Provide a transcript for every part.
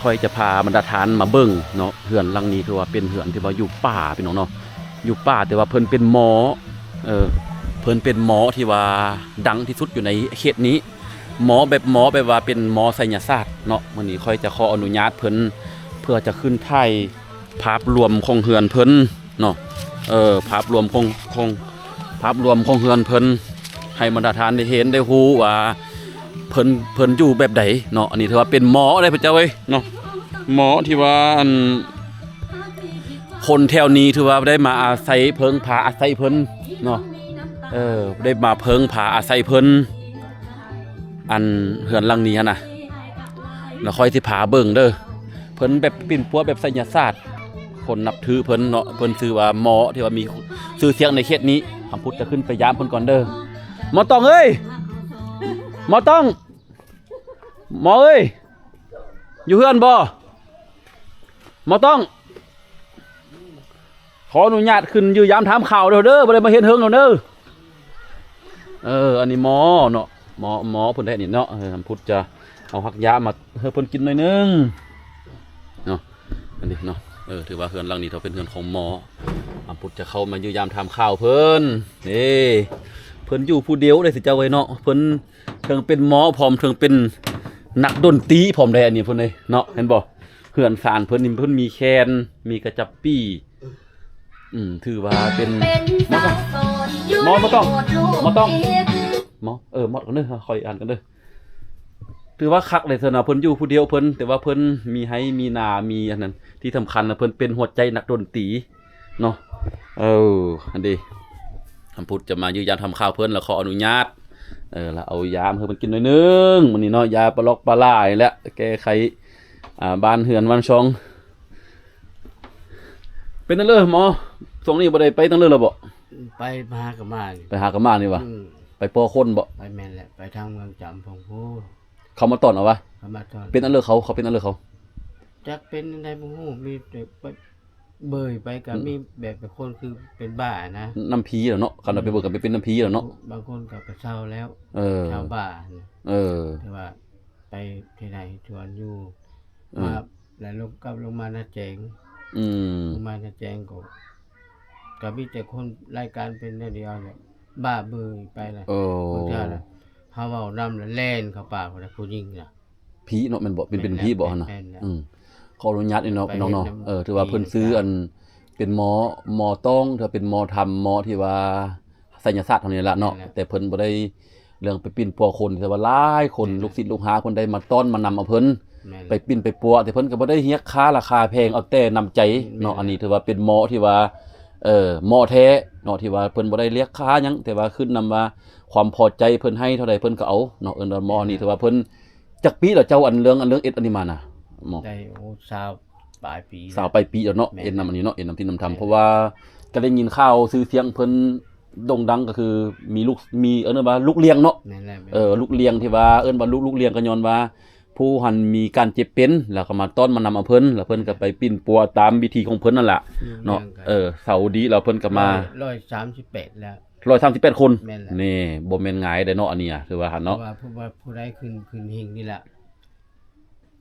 ຂ້ອຍຈະພາບັນດາທ່ານມາເບິ່ງເນາະ ເຮືອນຫຼັງນີ້ຖືວ່າເປັນເຮືອນທີ່ວ່າຢູ່ປ່າພີ່ນ້ອງເນາະ ຢູ່ປ່າ ແຕ່ວ່າເພິ່ນເປັນໝໍ ເອີ ເພິ່ນເປັນໝໍທີ່ວ່າດັງທີ່ສຸດຢູ່ໃນເຂດນີ້ ໝໍແບບ ໝໍແບບວ່າເປັນໝໍໄສຍະສາດເນາະ. ມື້ນີ້ຂ້ອຍຈະຂໍອະນຸຍາດເພິ່ນ ເພື່ອຈະຂຶ້ນຖ່າຍພາບລວມຂອງເຮືອນເພິ່ນເນາະ ເອີ ພາບລວມຂອງ ຂອງ ພາບລວມຂອງເຮືອນເພິ່ນ ໃຫ້ບັນດາທ່ານໄດ້ເຫັນໄດ້ຮູ້ວ່າ ເພິ່ນ ເພິ່ນຢູ່ແບບໃດເນາະ. ອັນນີ້ຖືວ່າເປັນໝໍເດ້ພະເຈົ້າເອີຍເນາະ ໝໍທີ່ວ່າ ອັນ ຄົນແຖວນີ້ຖືວ່າໄດ້ມາອາໄສເພິ່ງພາອາໄສເພິ່ນເນາະ ເອີ ໄດ້ມາເພິ່ງພາອາໄສເພິ່ນ ອັນເຮືອນຫຼັງນີ້ຫັ້ນນະ ແລ້ວຂ້ອຍຊິພາເບິ່ງເດີ ເພິ່ນແບບປິ່ນປົວແບບໄສຍະສາດ ຄົນນັບຖືເພິ່ນເນາະ ເພິ່ນຊື່ວ່າໝໍທີ່ວ່າມີຊື່ສຽງໃນເຂດນີ້. ຄຳພຸດຈະຂຶ້ນໄປຢາມເພິ່ນກ່ອນເດີ ໝໍຕ້ອງເອີຍ ໝໍຕ້ອງ ໝໍເອີຍ ຢູ່ເຮືອນບໍ່? ໝໍຕ້ອງ ຂໍອະນຸຍາດຂຶ້ນຢ້ຽມຢາມຖາມຂ່າວເດີ ບໍ່ໄດ້ມາເຫັນເຫິງແລ້ວເດີ. ເອີ ອັນນີ້ໝໍເນາະ ໝໍ ໝໍເພິ່ນໄດ້ນີ້ເນາະ ເອີ ຄຳພຸດຈະເອົາຮັກຢາມາໃຫ້ເພິ່ນກິນໜ້ອຍໜຶ່ງເນາະ. ອັນນີ້ເນາະ ເອີ ຖືວ່າເຮືອນຫຼັງນີ້ເປັນເຮືອນຂອງໝໍ ຄຳພຸດຈະເຂົ້າມາຢ້ຽມຢາມຖາມຂ່າວເພິ່ນ ເດ້ ເພິ່ນຢູ່ຜູ້ດຽວເດ້ຊິເຈົ້າເອີຍເນາະ ເພິ່ນ ເທິງເປັນໝໍພ້ອມ ເທິງເປັນນັກດົນຕີພ້ອມໄດ໋ ອັນນີ້ເພິ່ນເອີຍເນາະ ເຫັນບໍ່? ເຮືອນຊານເພິ່ນນີ້ ເພິ່ນມີແຄນ ມີກະຈັບປີ ອືມ ຖືວ່າເປັນ ໝໍຕ້ອງ ໝໍຕ້ອງ ໝໍຕ້ອງ ໝໍ ເອີ ໝໍກ່ອນເດີ ຂ້ອຍອ່ານກ່ອນເດີ. ຖືວ່າຄັກເດ້ຊັ້ນນະ ເພິ່ນຢູ່ຜູ້ດຽວເພິ່ນ ແຕ່ວ່າເພິ່ນມີໄຮ່ມີນາ ມີອັນນັ້ນ ທີ່ສຳຄັນນະ ເພິ່ນເປັນຫົວໃຈນັກດົນຕີ ເນາະ ເອີ ອັນເດ ຄຳພຸດຈະມາຢ້ຽມຢາມຖາມຂ່າວເພິ່ນ ແລ້ວຂໍອະນຸຍາດ ເອີ ແລ້ວເອົາຢາມາໃຫ້ເພິ່ນກິນໜ້ອຍໜຶ່ງ ມື້ນີ້ເນາະ ຢາປະຫຼອກປະຫຼາຍແຫຼະ ແກ້ໄຂ ອ່າ ບ້ານເຮືອນບ້ານຊ່ອງ. ເປັນຈັ່ງໃດເລີໝໍ ຊ່ວງນີ້ບໍ່ໄດ້ໄປທາງເລີລະບໍ? ໄປ ໄປຫາກະມານີ້ ໄປຫາກະມານີ້ຫວາ? ອືມ ໄປພໍ້ຄົນບໍ? ໄປ ແມ່ນແຫຼະ ໄປທາງເມືອງຈຳພອງພູ ເຂົາມາຕ້ອນເອົາຫວາ? ເຂົາມາຕ້ອນ ເປັນອັນເລີເຂົາ ເຂົາເປັນອັນເລີເຂົາ? ຈັກເປັນອັນໃດບໍ່ຮູ້ ມີແຕ່ໄປ ເບີຍໄປກໍ ອືມ ມີແບບບາງຄົນຄືເປັນບ້ານະ ນຳຜີແລ້ວເນາະ ຄັນວ່າ ອືມ ໄປເບີຍກໍໄປເປັນນຳຜີແລ້ວເນາະ ບາງຄົນກໍໄປເຊົ່າແລ້ວ ເອີ ເຊົ່າບ້ານ ເອີ ແຕ່ວ່າໄປໄຖນາເຮັດສວນຢູ່ ເອີ ມາແລ້ວລົງກັບລົງມານາແຈງ ອືມ ລົງມານາແຈງກໍ ກໍມີແຕ່ຄົນລາຍການເປັນແນວດຽວແຫຼະ ບ້າເບີຍໄປແຫຼະ ເອີ ຄົນເຈົ້ານະ ເຮົາເວົ້ານຳແລ້ວແລ່ນເຂົ້າປ່າພຸ້ນນະ ຜູ້ຍິງນະ ຜີເນາະ ແມ່ນບໍ່? ເປັນ ແມ່ນ ເປັນຜີບໍ່ຫັ້ນນະ? ແມ່ນແລ້ວ ອືມ ຂໍອະນຸຍາດນີ້ເນາະ ພີ່ນ້ອງເນາະ ເອີ ຖືວ່າເພິ່ນຊື່ອັນ ເປັນໝໍ ໝໍຕ້ອງ ຖືວ່າເປັນໝໍທຳ ໝໍທີ່ວ່າໄສຍະສາດເທົ່ານີ້ລະເນາະ ແມ່ນແລ້ວ ແຕ່ເພິ່ນບໍ່ໄດ້ເລື່ອງໄປປິ່ນປົວຄົນ ແຕ່ວ່າຫຼາຍຄົນ ແມ່ນແລ້ວ ລູກສິດລູກຫາເພິ່ນໄດ້ມາຕ້ອນມານຳເອົາເພິ່ນ ແມ່ນແລ້ວ ໄປປິ່ນໄປປົວ ແຕ່ເພິ່ນກໍບໍ່ໄດ້ຮຽກຄ່າລາຄາແພງ ເອົາແຕ່ນ້ຳໃຈເນາະ ແມ່ນແລ້ວ ອັນນີ້ຖືວ່າເປັນໝໍທີ່ວ່າ ເອີ ໝໍແທ້ເນາະ ທີ່ວ່າເພິ່ນບໍ່ໄດ້ຮຽກຄ່າຫຍັງ ແຕ່ວ່າຂຶ້ນນຳວ່າຄວາມພໍໃຈເພິ່ນໃຫ້ເທົ່າໃດເພິ່ນກໍເອົາເນາະ ເອີ້ນວ່າໝໍນີ້ ແມ່ນແລ້ວ ຖືວ່າເພິ່ນ ຈັກປີແລ້ວເຈົ້າ ອັນເລື່ອງ ອັນເລື່ອງເອັດອັນນີ້ມານະ? ມອງໄດ້ ໂອ້ ຊາວປາຍປີ ຊາວປາຍປີແລ້ວເນາະ ແມ່ນ ເອັດນຳອັນນີ້ເນາະ ເອັດນຳທີ່ນຳທຳ ແມ່ນ ເພາະວ່າກໍໄດ້ຍິນຂ່າວຊື່ສຽງເພິ່ນໂດ່ງດັງ ກໍຄືມີລູກ ມີ ເອີ້ນວ່າລູກລ້ຽງເນາະ ແມ່ນແລ້ວ ແມ່ນ ເອີ ລູກລ້ຽງທີ່ວ່າເອີ້ນວ່າລູກ ລູກລ້ຽງ ກໍຍ້ອນວ່າຜູ້ຫັ້ນມີການເຈັບເປັນ ແລ້ວກໍມາຕ້ອນມານຳເອົາເພິ່ນ ແລ້ວເພິ່ນກໍໄປປິ່ນປົວຕາມວິທີຂອງເພິ່ນນັ້ນລະເນາະ ເອີ ເຊົາດີ ແລ້ວເພິ່ນກໍມາ ຮ້ອຍສາມສິບແປດແລ້ວ ຮ້ອຍສາມສິບແປດຄົນ ແມ່ນແລ້ວ ນີ້ບໍ່ແມ່ນງ່າຍເດ້ເນາະ ອັນນີ້ ຖືວ່າຫັ້ນເນາະ ເພາະວ່າ ເພາະວ່າຜູ້ໃດຂຶ້ນ ຂຶ້ນຫິ້ງນີ້ລະ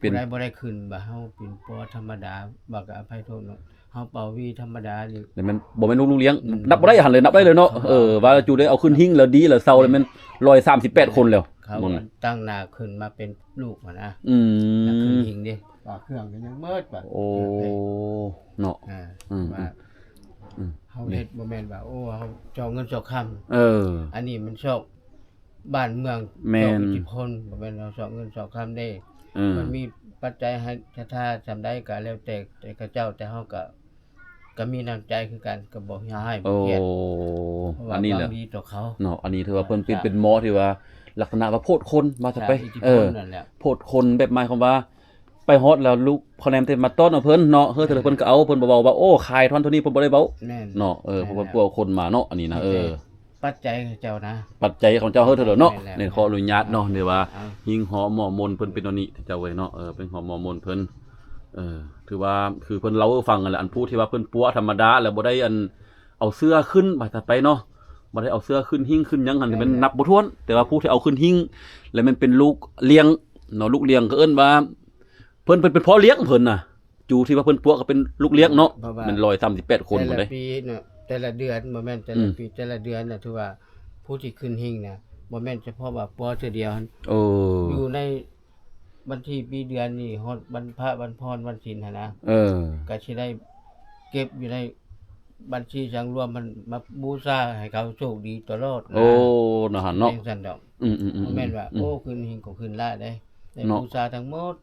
ເປັນ ຜູ້ໃດບໍ່ໄດ້ຂຶ້ນ ວ່າເຮົາປິ່ນປົວທຳມະດາ ວ່າກໍອະໄພໂທດເນາະ ເຮົາເປົ່າຫວີທຳມະດານີ້ ແມ່ນ ບໍ່ແມ່ນລູກລ້ຽງ ອືມ ນັບບໍ່ໄດ້ຫັ້ນເລີຍ ນັບໄດ້ເລີຍເນາະ ເອີ ວ່າຈູໄດ້ເອົາຂຶ້ນຫິ້ງແລ້ວດີແລ້ວເຊົາແລ້ວແມ່ນ ຮ້ອຍສາມສິບແປດຄົນແລ້ວ ເຂົາຕັ້ງໜ້າຂຶ້ນມາເປັນລູກຫັ້ນນະ ອືມ ນັກຂຶ້ນຫິ້ງເດ້ ວ່າເຄື່ອງກໍຍັງໝົດວ່າ ໂອ້ ເນາະ ອືມ ວ່າ ອືມ ເຮົາເຮັດບໍ່ແມ່ນວ່າ ໂອ້ ເຮົາຊອກເງິນຊອກຄຳ ເອີ ອັນນີ້ມັນຊອກບ້ານເມືອງ ແມ່ນ ຊອກອິດທິພົນ ບໍ່ແມ່ນເຮົາຊອກເງິນຊອກຄຳເດ້ ເອີ ມັນມີປັດໄຈໃຫ້ສະຖາສ່ຳໃດກໍແລ້ວແຕ່ ແຕ່ເຂົາເຈົ້າ ແຕ່ເຮົາກໍ ກໍມີນ້ຳໃຈຄືກັນ ກໍບໍ່ຢາກໃຫ້ ໂອ້ ບໍ່ກຽດ ເພາະວ່າ ອັນນີ້ແຫຼະ ຫວັງດີຕໍ່ເຂົາເນາະ ອັນນີ້ຖືວ່າເພິ່ນເປັນ ເປັນໝໍທີ່ວ່າລັກສະນະວ່າໂພດຄົນ ວ່າຊະໄປ ອິດທິພົນ ເອີ ນັ້ນແຫຼະ ໂພດຄົນແບບໝາຍຄວາມວ່າ ໄປຮອດແລ້ວລູກພໍ່ແນມແຕ່ມາຕ້ອນເອົາເພິ່ນເນາະ ເຮີເທົ່າໃດເພິ່ນກໍເອົາ ເພິ່ນບໍ່ເວົ້າວ່າ ໂອ້ ຂາຍທ່ອນເທົ່ານີ້ ເພິ່ນບໍ່ໄດ້ເວົ້າ ແມ່ນ ເນາະ ເອີ ແມ່ນ ເພາະວ່າ ແມ່ນ ພວກຄົນມາເນາະ ອັນນີ້ນະ ມີແຕ່ ເອີ ປັດໄຈຂອງເຈົ້າເຮີເທົ່າໃດເນາະ ແມ່ນແຫຼະ ນີ້ຂໍອະນຸຍາດເນາະ ແມ່ນແຫຼະ ຫຼືວ່າ ອ່າ ຫິ້ງຫໍ່ໝໍມົນເພິ່ນເປັນອັນນີ້ ເຈົ້າເອີຍເນາະ ເອີ ເປັນຫໍ່ໝໍມົນເພິ່ນ ເອີ ຖືວ່າຄືເພິ່ນເລົ່າໃຫ້ຟັງຫັ້ນແຫຼະ ອັນຜູ້ທີ່ວ່າເພິ່ນປົວທຳມະດາ ແລ້ວບໍ່ໄດ້ ອັນ ເອົາເສື່ອຂຶ້ນ ວ່າຊະໄປເນາະ ບໍ່ໄດ້ເອົາເສື່ອຂຶ້ນຫິ້ງຂຶ້ນຫຍັງຫັ້ນ ແມ່ນແມ່ນແມ່ນ ແມ່ນນັບບໍ່ຖ້ວນ ແຕ່ວ່າຜູ້ທີ່ເອົາຂຶ້ນຫິ້ງ ແລ້ວແມ່ນເປັນລູກລ້ຽງເນາະ ລູກລ້ຽງກໍເອີ້ນວ່າ ເພິ່ນ ເພິ່ນເປັນພໍ່ລ້ຽງເພິ່ນນະ ຈູທີ່ວ່າເພິ່ນປົວກໍເປັນລູກລ້ຽງເນາະ ເພາະວ່າ ແມ່ນຮ້ອຍສາມສິບແປດຄົນ ແຕ່ລະປີເນາະ ແຕ່ລະເດືອນ ບໍ່ແມ່ນແຕ່ລະປີ ອືມ ແຕ່ລະເດືອນນະ ຖືວ່າຜູ້ທີ່ຂຶ້ນຫິ້ງນະ ບໍ່ແມ່ນສະເພາະວ່າປົວເທື່ອດຽວຫັ້ນ ເອີ ຢູ່ໃນວັນທີປີເດືອນນີ້ ຮອດວັນພະ ວັນພອນ ວັນສິນຫັ້ນນະ ເອີ ກໍຊິໄດ້ເກັບຢູ່ໃນບັນຊີສັງລວມຫັ້ນ ມາບູຊາໃຫ້ເຂົາໂຊກດີຕະຫຼອດນະ ໂອ້ ນະຫັ້ນເນາະ ຈັ່ງຊັ້ນດອກ ອືມໆໆໆ ບໍ່ແມ່ນວ່າ ອືມ ໂອ້ ຂຶ້ນຫິ້ງກໍຂຶ້ນຫຼາຍເດ້ ໄດ້ ເນາະ ບູຊາທັງໝົດ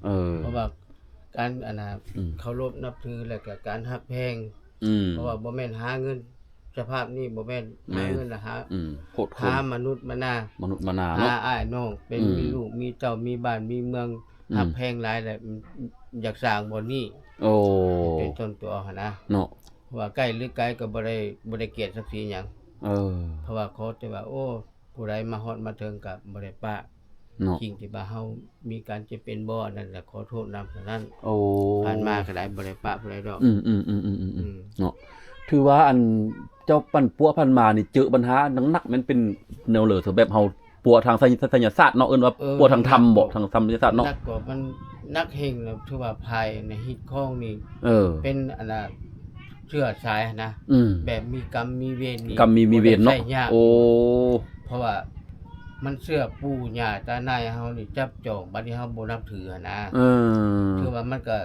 ເອີ ເພາະວ່າການ ອັນນ່າ ອືມ ເຄົາລົບນັບຖື ແລ້ວກໍການຮັກແພງ ອືມ ເພາະວ່າບໍ່ແມ່ນຫາເງິນ ສະພາບນີ້ບໍ່ແມ່ນຫາ ແມ່ນ ເງິນລະຫາ ອືມ ໂພດໂພ ຫາມະນຸດມະນາ ມະນຸດມະນາເນາະ ຫາອ້າຍນ້ອງ ເປັນ ອືມ ມີລູກມີເຕົ້າ ມີບ້ານມີເມືອງ ອືມ ຮັກແພງຫຼາຍແລ້ວ ອືມ ຢາກສ້າງບ່ອນນີ້ ໂອ້ ເປັນຕົ້ນຕົວຫັ້ນນະ ເນາະ ເພາະວ່າໃກ້ຫຼືໄກກໍບໍ່ໄດ້ ບໍ່ໄດ້ກຽດສັກສີຫຍັງ ເອີ ເພາະວ່າຂໍແຕ່ວ່າ ໂອ້ ຜູ້ໃດມາຮອດມາເຖິງກໍບໍ່ໄດ້ປະ ເນາະ ສິ່ງທີ່ວ່າເຮົາມີການຈຳເປັນບໍ່ ອັນນັ້ນລະຂໍໂທດນຳເທົ່ານັ້ນ ໂອ້ ຜ່ານມາກໍໄດ້ ບໍ່ໄດ້ປະຜູ້ໃດດອກ ອືມໆໆໆໆ ອືມ ເນາະ ຖືວ່າອັນເຈົ້າປັ່ນປົວຜ່ານມານີ້ ເຈີບັນຫາໜັກໆ ແມ່ນເປັນແນວເລີ ເຖິງແບບເຮົາປົວທາງໄສ ໄສຍະສາດເນາະ ເອີ້ນວ່າ ເອີ ປົວທາງທຳບໍ ໜັກ ທາງທຳໄສຍະສາດເນາະ ໜັກກໍມັນໜັກແຮງນະ ຖືວ່າພາຍໃນຮີດຄອງນີ້ ເອີ ເປັນອັນນ່າ ເຊື້ອສາຍຫັ້ນນະ ອືມ ແບບມີກຳມີເວນນີ້ ມີກຳມີ ມີເວນເນາະ ບໍ່ໄດ້ໃຊ້ຍາກ ໂອ້ ເພາະວ່າມັນເຊື້ອປູ່ຍ່າຕານາຍເຮົານີ້ຈັບຈອງ ບັດນີ້ເຮົາບໍ່ນັບຖືຫັ້ນນະ ເອີ ຖືວ່າມັນກໍ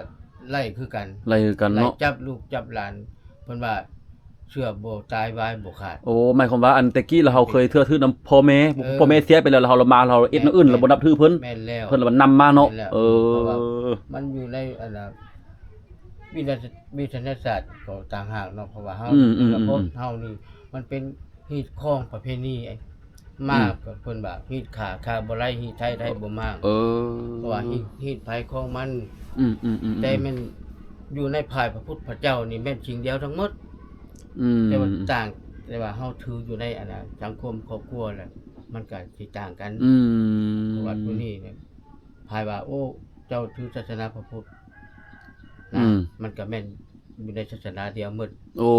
ໄລ່ຄືກັນ ໄລ່ຄືກັນເນາະ ໄລ່ຈັບລູກຈັບຫຼານ ເພິ່ນວ່າເຊື້ອບໍ່ຕາຍວາຍບໍ່ຂາດ ໂອ້ ໝາຍຄວາມວ່າອັນແຕ່ກີ້ລະເຮົາເຄີຍເຊື່ອຖືນຳພໍ່ແມ່ ແມ່ນແລ້ວ ພໍ່ແມ່ເສຍໄປແລ້ວ ລະເຮົາລະມາ ເຮົາເຮັດແນວອື່ນ ແມ່ນ ລະບໍ່ນັບຖືເພິ່ນ ແມ່ນແລ້ວ ເພິ່ນລະມານຳມາເນາະ ແມ່ນແລ້ວ ເອີ ເພາະວ່າມັນຢູ່ໃນອັນນ່າ ວິທະ ວິທະຍາສາດຂອງຕ່າງຫາກເນາະ ເພາະວ່າເຮົາ ອືມໆໆ ລະບົບເຮົານີ້ມັນເປັນຮີດຄອງປະເພນີມາ ອືມ ກໍເພິ່ນວ່າຮີດຂ້າ ຂ້າບໍ່ໄດ້ ຮີດໄທ ໄທບໍ່ມາ ເອີ ເພາະວ່າຮີດ ຮີດໃຜຂອງມັນ ອືມໆໆໆ ແຕ່ແມ່ນຢູ່ໃນພາຍພະພຸດພະເຈົ້ານີ້ແມ່ນສິ່ງດຽວທັງໝົດ ອືມ ແຕ່ວ່າຕ່າງ ແຕ່ວ່າເຮົາຖືຢູ່ໃນອັນນ່າ ສັງຄົມຄອບຄົວແລ້ວ ມັນກໍຊິຕ່າງກັນ ອືມ ເພາະວ່າໂຕນີ້ ພາຍວ່າ ໂອ້ ເຈົ້າຖືສາສະໜາພະພຸດນະ ອືມ ມັນກໍແມ່ນຢູ່ໃນສາສະໜາດຽວໝົດ ໂອ້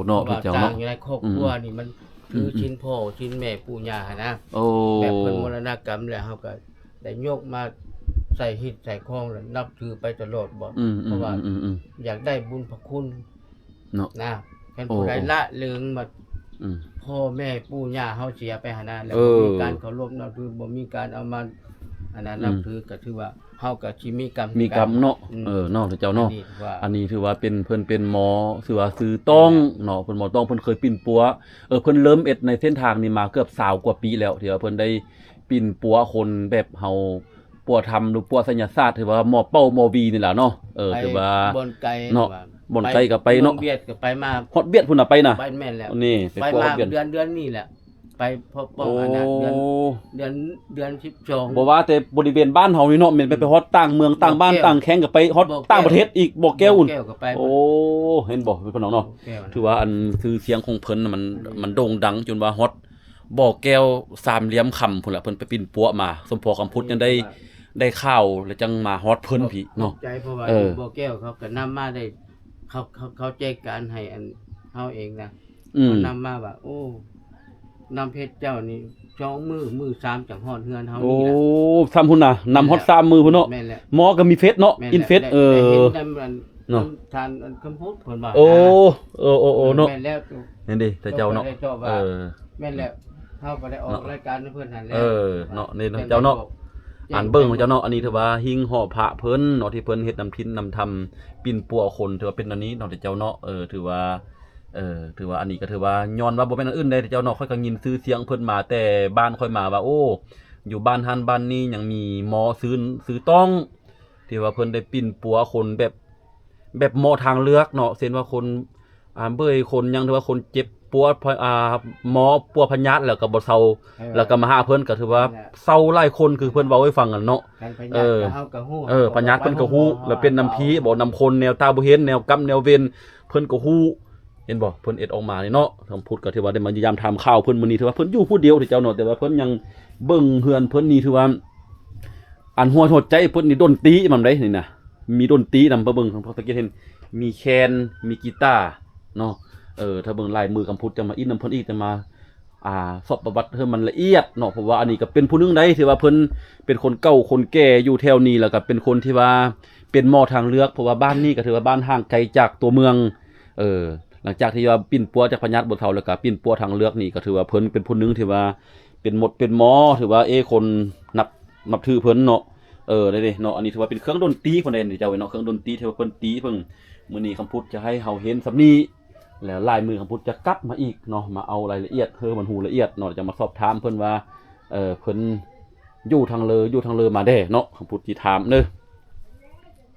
ນະ ເນາະ ເພາະວ່າ ເຈົ້າເນາະ ຕ່າງຢູ່ໃນຄອບຄົວ ອືມໆ ນີ້ມັນ ອືມໆ ຖືສິນພໍ່ສິນແມ່ປູ່ຍ່າຫັ້ນນະ ໂອ້ ແບບເພິ່ນມໍລະນະກຳແລ້ວ ເຮົາກໍໄດ້ຍົກມາໃສ່ຮີດໃສ່ຄອງ ແລ້ວນັບຖືໄປຕະຫຼອດບໍ ອືມໆ ເພາະວ່າ ອືມໆ ຢາກໄດ້ບຸນພະຄຸນ ເນາະ ນະ ຄັນ ໂອ້ ຜູ້ໃດ ໂອ້ ລະເລີງວ່າ ອືມ ພໍ່ແມ່ປູ່ຍ່າເຮົາເສຍໄປຫັ້ນນະ ແລ້ວ ເອີ ບໍ່ມີການເຄົາລົບນັບຖື ບໍ່ມີການເອົາມາ ອັນນັ້ນ ອືມ ນັບຖື ກໍຖືວ່າເຮົາກໍຊິມີກຳ ມີກຳເນາະ ອືມ ເອີ ເນາະ ເຈົ້າເນາະ ອັນນີ້ຖືວ່າ ອັນນີ້ຖືວ່າເປັນ ເພິ່ນເປັນໝໍ ຖືວ່າຊື່ຕ້ອງ ແມ່ນແຫຼະ ເນາະ ເພິ່ນໝໍຕ້ອງ ເພິ່ນເຄີຍປິ່ນປົວ ເອີ ເພິ່ນເລີ່ມເຮັດໃນເສັ້ນທາງນີ້ມາເກືອບຊາວກວ່າປີແລ້ວ ທີ່ວ່າເພິ່ນໄດ້ປິ່ນປົວຄົນແບບເຮົາ ປົວທຳ ຫຼື ປົວໄສຍະສາດ ຖືວ່າໝໍເປົ້າໝໍຫວີນີ້ລະເນາະ ເອີ ໄປ ຖືວ່າ ບ່ອນໄກ ເນາະ ບ່ອນໄກກໍໄປເນາະ ວຽດກໍໄປມາ ຮອດວຽດພຸ້ນນະໄປນະ ໄປແມ່ນແລ້ວ ນີ້ໄປ ໄປ ປົວ ມາເດືອນ ເດືອນນີ້ແຫຼະ ໄປພໍ້ປ້ອງ ໂອ້ ອັນນັ້ນ ເດືອນ ເດືອນ ເດືອນສິບສອງ ບໍ່ວ່າແຕ່ບໍລິເວນບ້ານເຮົານີ້ເນາະ ແມ່ນໄປ ອືມ ໄປຮອດຕ່າງເມືອງ ບໍ່ແກ້ວ ຕ່າງບ້ານ ຕ່າງແຂວງກໍໄປ ຮອດຕ່າງປະເທດອີກ ບໍ່ແກ້ວ ບໍ່ແກ້ວກໍໄປ ໂອ້ ເຫັນບໍ່ ພີ່ນ້ອງເນາະ ບໍ່ແກ້ວນະ ຖືວ່າອັນຊື່ສຽງຂອງເພິ່ນນະ ມັນ ອືມ ມັນໂດ່ງດັງຈົນວ່າຮອດ ບໍ່ແກ້ວສາມຫຼ່ຽມຄຳພຸ້ນລະ ເພິ່ນໄປປິ່ນປົວມາ ສົມພໍຄຳພຸດຍັງໄດ້ ໄດ້ຂ່າວແລ້ວຈັ່ງມາຮອດເພິ່ນພີ້ເນາະ ຂອບໃຈ ເພາະວ່າ ເອີ ຢູ່ບໍ່ແກ້ວເຂົາກໍນຳມາໄດ້ ເຂົາ ເຂົາ ເຂົາແຈ້ງການໃຫ້ອັນເຮົາເອງນະ ອືມ ເຂົານຳມາວ່າ ໂອ້ ນ້ຳເພັດເຈົ້ານີ້ສອງມື້ ມື້ສາມຈັ່ງຮອດເຮືອນເຮົານີ້ລະ ໂອ້ ຊ້ຳພຸ້ນນະ ນຳຮອດສາມມື້ພຸ້ນເນາະ ແມ່ນແຫຼະ ໝໍກໍມີເຟສເນາະ ແມ່ນແຫຼະ ອິນເຟສ ແລະ ເອີ ແລະເຫັນນຳອັນ ເນາະ ທ່ານອັນຄຳພຸດເພິ່ນວ່າ ໂອ້ ເອີ ເອີ ເອີ ເນາະ ແມ່ນແລ້ວ ແມ່ນເດ້ ເຈົ້າເນາະ ເອີ ແມ່ນແຫຼະ ເຮົາກໍໄດ້ອອກ ເນາະ ລາຍການນຳເພິ່ນຫັ້ນແຫຼະ ເອີ ເນາະ ນີ້ເນາະ ເຈົ້າເນາະ ອັນເບິ່ງຂອງເຈົ້າເນາະ ອັນນີ້ຖືວ່າຫິ້ງຫໍພະເພິ່ນເນາະ ທີ່ເພິ່ນເຮັດນຳທິນນຳທຳ ປິ່ນປົວຄົນ ຖືວ່າເປັນອັນນີ້ເນາະ ເຈົ້າເນາະ ເອີ ຖືວ່າ ເອີ ຖືວ່າອັນນີ້ກໍຖືວ່າ ຍ້ອນວ່າບໍ່ແມ່ນອັນອື່ນໃດເຈົ້າເນາະ ຂ້ອຍກໍຍິນຊື່ສຽງເພິ່ນມາແຕ່ບ້ານຂ້ອຍມາວ່າ ໂອ້ ຢູ່ບ້ານຫັ້ນບ້ານນີ້ຍັງມີໝໍຊື່ ຊື່ຕ້ອງ ທີ່ວ່າເພິ່ນໄດ້ປິ່ນປົວຄົນແບບ ແບບໝໍທາງເລືອກເນາະ ເຊັ່ນວ່າຄົນ ອ່າ ເບີຍຄົນຫຍັງ ຫຼືວ່າຄົນເຈັບປົວ ພະ ອ່າ ໝໍປົວພະຍາດແລ້ວກໍບໍ່ເຊົາ ເອີ ແລ້ວກໍມາຫາເພິ່ນ ກໍຖືວ່າ ນັ້ນແຫຼະ ເຊົາຫຼາຍຄົນ ຄືເພິ່ນເວົ້າໃຫ້ຟັງຫັ້ນເນາະ ຄັນພະຍາດ ເອີ ກໍເຮົາກໍຮູ້ ເອີ ພະຍາດເພິ່ນກໍຮູ້ ແລ້ວເປັນນຳຜີບໍ ນຳຄົນ ແນວຕາບໍ່ເຫັນ ແນວກຳແນວເວນ ເພິ່ນກໍຮູ້ ເຫັນບໍ່ ເພິ່ນເຮັດອອກມານີ້ເນາະ ຄຳພຸດກໍຖືວ່າໄດ້ມາຢ້ຽມຢາມຖາມຂ່າວເພິ່ນມື້ນີ້ ຖືວ່າເພິ່ນຢູ່ຜູ້ດຽວເດ້ເຈົ້າເນາະ ແຕ່ວ່າເພິ່ນຍັງເບິ່ງເຮືອນເພິ່ນນີ້ ຖືວ່າ ອັນຫົວ ຫົວໃຈເພິ່ນນີ້ດົນຕີນຳໃດນີ້ນະ ມີດົນຕີນຳ ໄປເບິ່ງ ເຮົາສັງເກດເຫັນ ມີແຄນ ມີກີຕາເນາະ ເອີ ຖ້າເບິ່ງລາຍມືຄຳພຸດ ຈະມາອິນນຳເພິ່ນອີກ ຈະມາ ອ່າ ສອບປະຫວັດໃຫ້ມັນລະອຽດເນາະ ເພາະວ່າອັນນີ້ກໍເປັນຜູ້ໜຶ່ງໃດ ທີ່ວ່າເພິ່ນເປັນຄົນເກົ່າຄົນແກ່ຢູ່ແຖວນີ້ ແລ້ວກໍເປັນຄົນທີ່ວ່າເປັນໝໍທາງເລືອກ ເພາະວ່າບ້ານນີ້ກໍຖືວ່າບ້ານຫ່າງໄກຈາກຕົວເມືອງ. ເອີ ຫຼັງຈາກທີ່ວ່າປິ່ນປົວຈາກພະຍາດບໍ່ເຖົ້າ ແລ້ວກໍປິ່ນປົວທາງເລືອກນີ້ ກໍຖືວ່າເພິ່ນເປັນຜູ້ໜຶ່ງທີ່ວ່າເປັນໝົດເປັນໝໍ ຖືວ່າ ເອ ຄົນນັບ ນັບຖືເພິ່ນເນາະ. ເອີ ນີ້ເດເນາະ ອັນນີ້ຖືວ່າເປັນເຄື່ອງດົນຕີເພິ່ນເດເຈົ້າເນາະ ເຄື່ອງດົນຕີທີ່ວ່າເພິ່ນຕີເພິ່ນ. ມື້ນີ້ຄຳພຸດຈະໃຫ້ເຮົາເຫັນສ່ຳນີ້ ແລ້ວລາຍມື້ຄຳພຸດຈະກັບມາອີກເນາະ ມາເອົາລາຍລະອຽດໃຫ້ມັນຮູ້ລະອຽດເນາະ ຈະມາສອບຖາມເພິ່ນວ່າ ເອີ ເພິ່ນຢູ່ທາງເລີ ຢູ່ທາງເລີມາແດ່ເນາະ ຄຳພຸດຊິຖາມເດີ.